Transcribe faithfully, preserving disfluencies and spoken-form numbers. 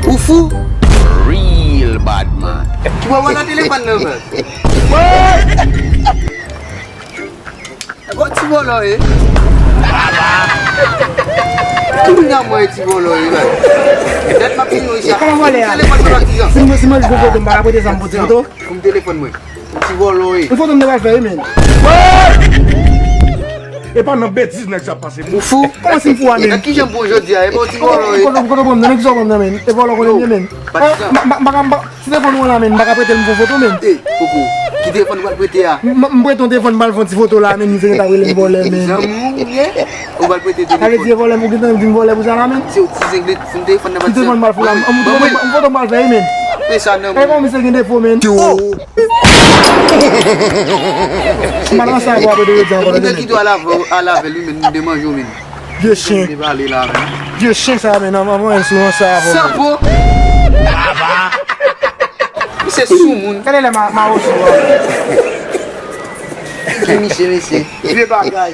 Ou fou? Real bad man. Ki bò w nan telefòn nan, man? Bon, ti vòlò, e. Ki moun nan mwen, ti vòlò, e, man? Dat m ap vin nou isi a. Kòman vòlè a? Telefòn nan, ti jan. Si mwen, si mwen jwe foto, m pa ka prete sa m pou ti foto? Pou m telefòn mwen. Ti vòlò, e. Yon foto m te pral fè, wi, men. E pa nan betiz nèg sa ap pase. Ou fou? Kòman si m fou a, men? Nan ki jan m pou jodi a? E pa yon ti vòlò, e. Ou konnen, ou konnen pran m nan, men ki sa w pran m nan, men? E vòlò konnen m ye, men. Pa di sa. M pa, m pa, m pa, si telefòn mwen la, men, m pa ka prete l m fè yon foto, men. E, koko, ki telefòn ou pral prete a? M, m, m prete yon telefòn m pral fè yon ti foto la, men, misye gentan rele m vòlè, men. Zanmi w ye? Ou pral prete telefòn. Sa vle di e vòlè, ou gentan di m vòlè pou sa la, men? Se yon ti zengle, foun telefòn nan pa di sa. Ki telefòn m pral fè la? M, m, m foto m pral fè, wi, men. Fè sa nan. E kòman misye gen defo, men? Oh! M pa nan sa pou apre de jodi ankò, men. Ou te kite w al avè, al avè l, wi, men, m te manje w, men. Vye chen. Vye chen sa, men, nan manman, sou nan sa, bon. Sanpo. Misye sou moun. Gade lè ma, ma osi, bon. Ki misye, mesye? Vye bagay.